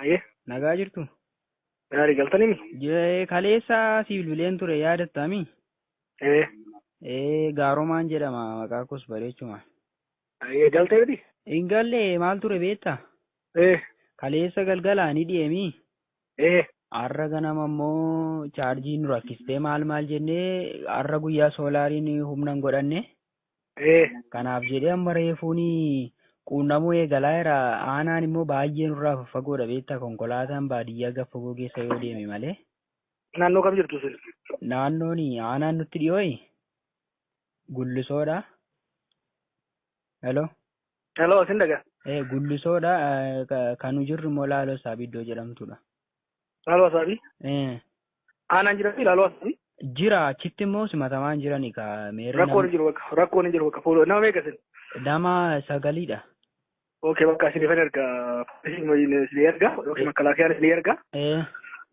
Ayyee. Nagaa jirtu? Gaarii galtanii mi? Jee kaleessa si bilbileen ture yaadattami? Ee. Ee Gaaromaan jedhama maqaa koos bareechuma. Ayyee galtee miti? Hin galle maal ture beektaa? Ee. Kaleessa galgalaa ni dhi'eemi. Ee. Har'a ganama immoo chaarjii nu rakkistee maal maal jennee har'a guyyaa soolaariin humna hin godhanne. Ee. Kanaaf jedhee amma reefuun quunnamuu eegalaa jira. Aanaan immoo baay'ee nurraa faffagoodha beektaa konkolaataan baadiyyaa gad fagoo keessa yoo deeme malee. Naannoo kam jirtu isin? Naannoon aanaan nutti dhiyooyi Gullisoodha. Hello. Hello, isin dhagaa. Ee Gullisoodha kan nu jirru immoo Laaloo Saabii iddoo jedhamtudha. Laaloo Asaabii? Ee Aanaan jira fi Laaloo Asaabii? Jira achitti immoo simatamaa hin jirani ka meerri Rakkoon hin jiru bakka. Rakkoon hin jiru bakka. Fuula nama meeqa isin? Nama sagalidha. Okay, bakka isinifan erga. Poolisiin isin erga yookiin makkalaakiyaan isin erga. Ee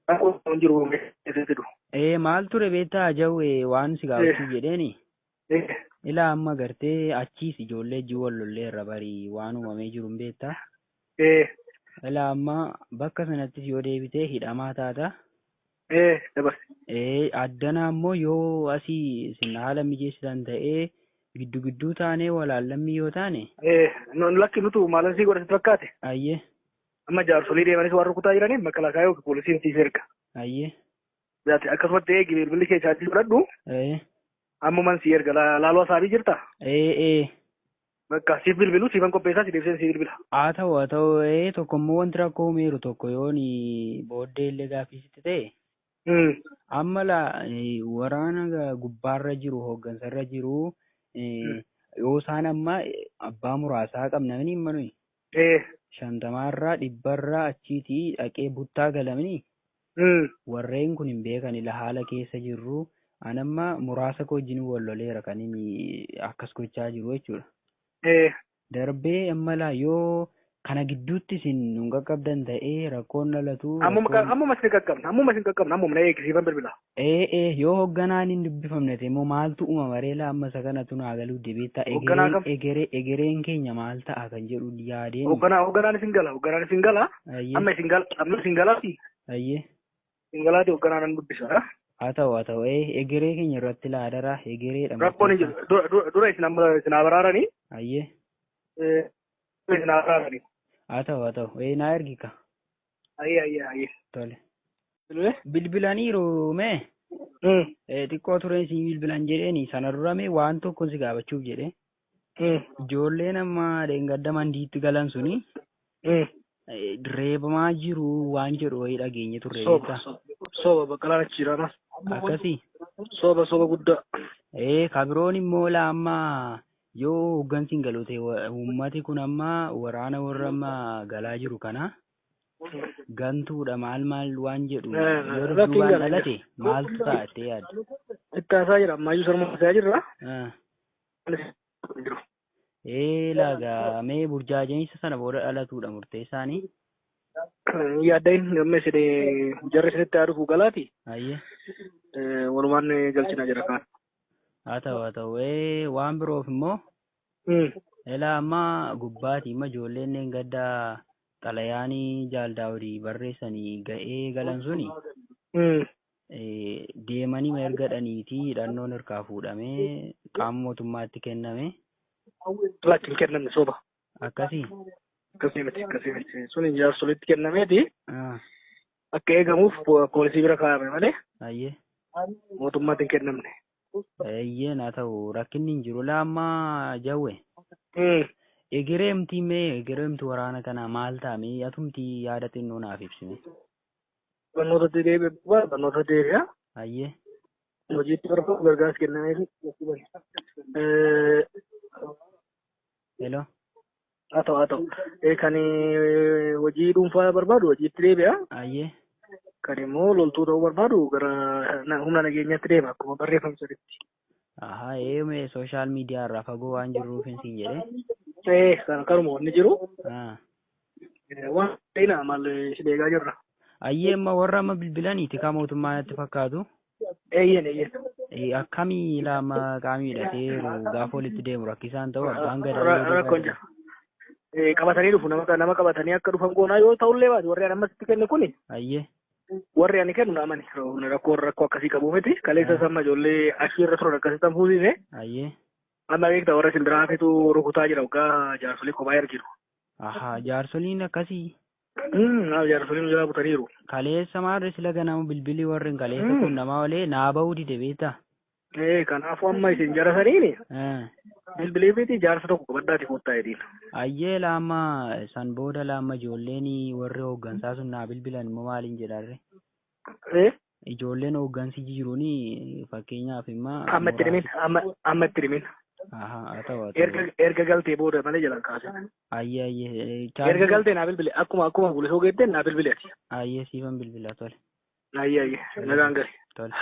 Rakkoon hin jiru isin fidu. Ee maal ture beektaa jawwe waan si gaafachuuf jedheeni. Ee. Ilaa amma gartee achiis ijoollee wajjin wal lolleerra bari waan uumamee jiru hin beektaa. Ee. Ilaa amma bakka sanattis yoo deebitee hidhamaa taata. Ee dabarsi. Ee addana ammoo yoo asii isin haala mijeessitan ta'ee giddu gidduu taanee walaallammii yoo taane. Ee lakki nutu maalan sii godha sitti fakkaate. Ayyee. Amma jaarsolii deemanis waan rukutaa jiraniif makalaakaa yookiin poolisiin siif erga. Ayyee. Zaati akkasumatti eegi bilbilli kee chaarjii godhadhu. Ee. Ammuman sii erga laaloo asaabii jirta. Ee ee. Bakka siif bilbilu siifan qopheessaa si deebiseen sii bilbila. Haa ta'u haa ta'u ee tokko immoo wanti rakkoo uumeeru tokko yoon booddee illee gaaffii sitti ta'e. Amma laa waraana gubbaarra jiru hooggansarra jiru yoo isaan amma abbaa muraasaa qabna mini amma nuyi. 50rraa 100rraa achiitii dhaqee buttaa galamini. Warreen kun hin beekan ila haala keessa jirru. An amma muraasa koo wajjin wal loleera kan inni akkas gochaa jiru jechuudha. Darbee amma laa yoo kana gidduutti isin nun qaqqabdan ta'ee rakkoon dhalatu. Ammuma ammuma isin qaqqabna ammuma isin qaqqabna ammuma na eegi siifan bilbila. Ee ee yoo hoogganaan hin dubbifamne ta'e immoo maaltu uumama ree laa amma isa kanatu naa galuu dide beektaa Hoogganaa egereen kam? egeree egereen keenya maal ta'a kan jedhu yaadeen. Hoogganaa hoogganaan isin gala hoogganaan isin gala Ayyee amma isin gala amma isin galaati ayyee. isin galaati hoogganaa nan dubbisa. Haa ta'u haa ta'u ee egeree keenya irratti laa adaraa egereedha Rakkoon hin murteessaan. jiru dura dura dura isin amma isin haa baraaranii Ayyee. Isin haa baraaranii. Haa ta'u haa ta'u ee naa ergika. Ayyee ayyee ayyee. Tole. Bilbilaniiru mee xiqqoo tureen si bilbilan jedheeni sana dura mee waan tokko si gaafachuuf jedhe. Ijoolleen amma dheengadda mandiitti galan suni reebamaa jiru waan jedhu wayii dhageenye turre Soba beektaa. soba baqqalaan achi jira anas. Akkasii. Soba soba guddaa. Ee kabiroon immoo laa amma yoo hooggansi hin galu ta'e uummati kun amma waraana warra amma galaa jiru kana gantuudha maal maal waan jedhu yoo Lakki hin dudduubaan gala dhalate maaltu ta'a jettee yaadda? Itti haasaa jira ammayyuu sarma haasaa jirra. Jiru. Ee laagaa mee burjaajeensa sana booda dhalatuudha murteessaanii. Yaaddain amma isin jarri isinitti haa dhufu galaati. Ayyee. Walumaan galchina jira kaan. Haa ta'u haa ta'u ee waan biroof immoo Elaa amma gubbaati amma ijoolleen gadda xalayaanii jaal daawudii barreessanii ga'ee galan suni deemanii ma erga dhaniitii hidhannoon harkaa fuudhamee qaama mootummaatti kenname. Lakki hin kennamne soba. Akkasii. Akkasii miti akkasii miti. Sun jaarsolitti kennameeti akka eegamuuf poolisii bira kaa'ame malee Ayyee. mootummaatti hin kennamne. Eeyyeen haa ta'u rakkinni hin jiru. Laa amma jawwe. Egereemti mee egereemti waraana kanaa maal ta'a mee atumti yaada xinnoo naaf ibsime. Barnootatti deebi'a barnoota deebi'a. Ayyee. Hojiitti barbaadu gargaarsi kennameefi. Hello. Haa ta'u haa ta'u. Kan hojii dhuunfaa barbaadu hojiitti deebi'a. Ayyee. Kan immoo loltuu ta'uu barbaadu gara humna nageenyaatti deema akkuma barreeffame sanitti. Ahaa ee mee sooshaal miidiyaa irraa fagoo waan jirruuf hin siin jedhee. Ee kan kanuma wanni jiru. Waan ta'ina maal isin eegaa jirra. Ayyee amma warra amma bilbilanii tikaa mootummaa natti fakkaatu. Eeyyeen eeyyeen. Akkamii ilaa amma qaamni hidhateeru gaafa walitti deemu rakkisaan ta'u abbaan gadaa yoo Rakkoon jira. Qabatanii dhufu, nama qabatanii akka dhufan goonaa. Yoo ta'ullee baate, warri ani ammasitti kenne kuni, warri ani kennu na amani, rakkoo akkasii qabu miti. Kaleessa samma ijoollee ashii irra turan akkasitti fuusise. Amma beektaa, warra simbiraa hafetu rukutaa jira, waggaa jaarsolii kophaa ergiru. Ahaa, jaarsoliin akkasii. Jaarsoliin jalaa butaniiru. Kaleessa maarri sila ganama bilbilii warreen kaleessa kun namaa olee naa bahuu dide, beektaa? Kanaafuu amma isin jara saniini bilbilee miti, jaarsa tokko qabadhaati koottaa jedhiin. Ayyee, laamma san booda laamma ijoolleen warri hooggansaa sun naa bilbilan immoo maaliin jedharre? Ijoolleen hooggansi jiruuni fakkeenyaaf immoo. Amma itti himin, amma itti himin. Ahaa, haa ta'u, haa ta'u. Erga galtee booda malee jalaan kaasin. Ayyee. Erga galtee naa bilbile, akkuma gulisoo geetteen naa bilbile ati. Ayyee, siifan bilbila, tole. Ayyee, nagaan gali. Tole.